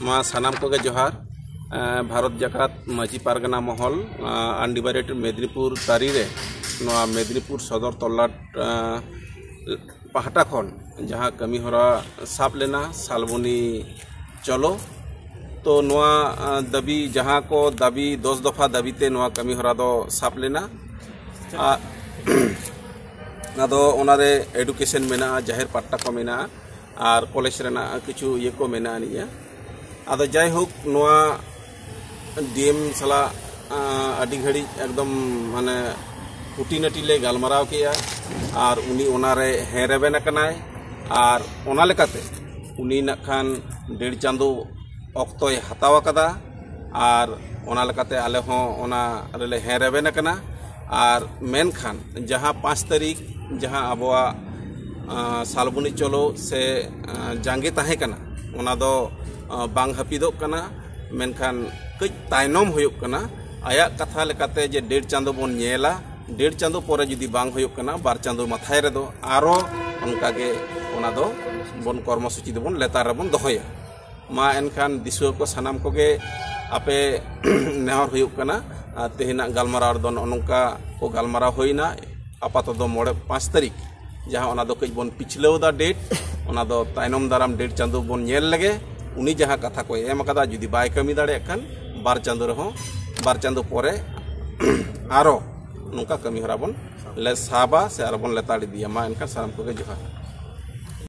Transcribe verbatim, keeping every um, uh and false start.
ᱢᱟ ᱥᱟᱱᱟᱢ ᱠᱚᱜᱮ ᱡᱚᱦᱟᱨ᱾ ᱮᱸ, ᱵᱷᱟᱨᱚᱛ ᱡᱟᱠᱟᱛ ᱢᱟᱹᱡᱷᱤ ᱯᱟᱨᱜᱟᱱᱟ ᱢᱚᱦᱚᱞ, ᱮᱸ, undivided ᱢᱮᱫᱽᱱᱤᱯᱩᱨ ᱛᱟᱹᱨᱤ ᱨᱮ ᱱᱚᱣᱟ ᱢᱮᱫᱽᱱᱤᱯᱩᱨ ᱥᱚᱫᱚᱨ ᱛᱚᱞᱞᱟᱴ, ᱮᱸ, ᱯᱟᱦᱴᱟ ᱠᱷᱚᱱ ᱡᱟᱦᱟᱸ ᱠᱟᱹᱢᱤ ᱦᱚᱨᱟ ᱥᱟᱵ ᱞᱮᱱᱟ, ᱥᱟᱞᱵᱚᱱᱤ ᱪᱚᱞᱚ, ᱛᱚ ᱱᱚᱣᱟ, ᱮᱸ, ᱫᱟᱹᱵᱤ, ᱡᱟᱦᱟᱸ ᱠᱚ ᱫᱟᱹᱵᱤ, ᱫᱚᱥ ᱫᱚᱯᱷᱟ ᱫᱟᱹᱵᱤ ᱛᱮ ᱱᱚᱣᱟ ᱠᱟᱹᱢᱤ ᱦᱚᱨᱟ ᱫᱚ ᱥᱟᱵ ᱞᱮᱱᱟ᱾ ᱟ-, ᱟᱫᱚ ᱚᱱᱟᱨᱮ education ᱢᱮᱱᱟᱜᱼᱟ, ᱡᱟᱦᱮᱨ ᱯᱟᱴᱴᱟ ᱠᱚ ᱢᱮᱱᱟᱜᱼᱟ, ᱟᱨ ᱠᱚᱞᱮᱡᱽ ᱨᱮᱱᱟᱜ ᱠᱤᱪᱷᱩ ᱤᱭᱟᱹ ᱠᱚ ᱢᱮᱱᱟᱜ ᱟᱹᱱᱤᱡᱼᱟ᱾ ᱟᱫᱚ ᱡᱟᱭᱦᱳᱠ, ᱱᱚᱣᱟ ᱰᱤ ᱮᱢ ᱥᱟᱞᱟᱜ, ᱟᱸ, ᱟᱹᱰᱤ ᱜᱷᱟᱹᱲᱤᱡ ᱮᱠᱫᱚᱢ ᱢᱟᱱᱮ ᱠᱷᱩᱴᱤᱱᱟᱹᱴᱤ ᱞᱮ ᱜᱟᱞᱢᱟᱨᱟᱣ ᱠᱮᱜᱼᱟ, ᱟᱨ ᱩᱱᱤ ᱚᱱᱟᱨᱮ ᱦᱮᱸ ᱨᱮᱵᱮᱱ ᱟᱠᱟᱱᱟᱭ᱾ ᱟᱨ ᱚᱱᱟ ᱞᱮᱠᱟᱛᱮ ᱩᱱᱤ ᱱᱟᱜ ᱠᱷᱟᱱ ᱰᱮᱲ ᱪᱟᱸᱫᱳ ᱚᱠᱛᱚᱭ ᱦᱟᱛᱟᱣ ᱟᱠᱟᱫᱟ, ᱟᱨ ᱚᱱᱟ ᱞᱮᱠᱟᱛᱮ ᱟᱞᱮ ᱦᱚᱸ ᱚᱱᱟ ᱨᱮᱞᱮ ᱦᱮᱸ ᱨᱮᱵᱮᱱ ᱟᱠᱟᱱᱟ᱾ ᱟᱨ ᱢᱮᱱᱠᱷᱟᱱ ᱡᱟᱦᱟᱸ ᱯᱟᱸᱪ ᱛᱟᱹᱨᱤᱠᱷ ᱡᱟᱦᱟᱸ ᱟᱵᱚᱣᱟᱜ, ᱟᱸ, ᱥᱟᱞᱵᱚᱱᱤ ᱪᱚᱞᱚ ᱥᱮ, ᱟᱸ, ᱡᱟᱸᱜᱮ ᱛᱟᱦᱮᱸ ᱠᱟᱱᱟ, ᱚᱱᱟ ᱫᱚ, ᱟᱸ, ᱵᱟᱝ ᱦᱟᱹᱯᱤᱫᱚᱜ ᱠᱟᱱᱟ, ᱢᱮᱱᱠᱷᱟᱱ ᱠᱟᱹᱡ ᱛᱟᱭᱱᱚᱢ ᱦᱩᱭᱩᱜ ᱠᱟᱱᱟ᱾ ᱟᱭᱟᱜ ᱠᱟᱛᱷᱟ ᱞᱮᱠᱟᱛᱮ ᱡᱮ ᱰᱮᱲ ᱪᱟᱸᱫᱳ ᱵᱚᱱ ᱧᱮᱞᱟ, ᱰᱮᱲ ᱪᱟᱸᱫᱳ ᱯᱚᱨᱮ ᱡᱩᱫᱤ ᱵᱟᱝ ᱦᱩᱭᱩᱜ ᱠᱟᱱᱟ, ᱵᱟᱨ ᱪᱟᱸᱫᱳ ᱢᱟᱛᱷᱟᱭ ᱨᱮᱫᱚ ᱟᱨᱚ ᱚᱱᱠᱟᱜᱮ ᱚᱱᱟ ᱫᱚ ᱵᱚᱱ ᱠᱚᱨᱢᱚᱥᱩᱪᱤ ᱫᱚᱵᱚᱱ ᱞᱮᱛᱟᱲ ᱨᱮᱵᱚᱱ ᱫᱚᱦᱚᱭᱟ᱾ ᱢᱟ ᱮᱱᱠᱷᱟᱱ ᱫᱤᱥᱩᱣᱟᱹ ᱠᱚ ᱥᱟᱱᱟᱢ ᱠᱚᱜᱮ ᱟᱯᱮ ᱱᱮᱦᱚᱨ ᱦᱩᱭᱩᱜ ᱠᱟᱱᱟ, ᱟᱨ ᱛᱮᱦᱮᱧᱟᱜ ᱜᱟᱞᱢᱟᱨᱟᱣ ᱨᱮᱫᱚ ᱱᱚᱜᱼᱚ ᱱᱚᱝᱠᱟ ᱠᱚ ᱜᱟᱞᱢᱟᱨᱟᱣ ᱦᱩᱭᱱᱟ᱾ ᱟᱯᱟᱛᱚᱛᱚ ᱢᱚᱬᱮ ᱯᱟᱸᱪ ᱛᱟᱹᱨᱤᱠᱷ, ᱡᱟᱦᱟᱸ ᱚᱱᱟ ᱫᱚ ᱠᱟᱹᱡ ᱵᱚᱱ ᱯᱤᱪᱷᱞᱟᱹᱣ ᱮᱫᱟ ᱰᱮᱴ, ᱚᱱᱟ ᱫᱚ ᱛᱟᱭᱱᱚᱢ ᱫᱟᱨᱟᱢ ᱰᱮᱴ ᱪᱟᱸᱫᱳ ᱵᱚᱱ ᱧᱮᱞ ᱞᱮᱜᱮ᱾ ᱩᱱᱤ ᱡᱟᱦᱟᱸ ᱠᱟᱛᱷᱟ ᱠᱚᱭ ᱮᱢ ᱟᱠᱟᱫᱟ, ᱡᱩᱫᱤ ᱵᱟᱭ ᱠᱟᱹᱢᱤ ᱫᱟᱲᱮᱭᱟᱜ ᱠᱷᱟᱱ ᱵᱟᱨ ᱪᱟᱸᱫᱳ ᱨᱮᱦᱚᱸ, ᱵᱟᱨ ᱪᱟᱸᱫᱳ ᱯᱚᱨᱮ ᱟᱨᱚ ᱱᱚᱝᱠᱟ ᱠᱟᱹᱢᱤ ᱦᱚᱨᱟ ᱵᱚᱱ ᱞᱮ ᱥᱟᱵᱟ ᱥᱮ ᱟᱨᱚ ᱵᱚᱱ ᱞᱮᱛᱟᱲ ᱤᱫᱤᱭᱟ᱾ ᱢᱟ ᱮᱱᱠᱷᱟᱱ ᱥᱟᱱᱟᱢ ᱠᱚᱜᱮ ᱡᱚᱦᱟᱨ᱾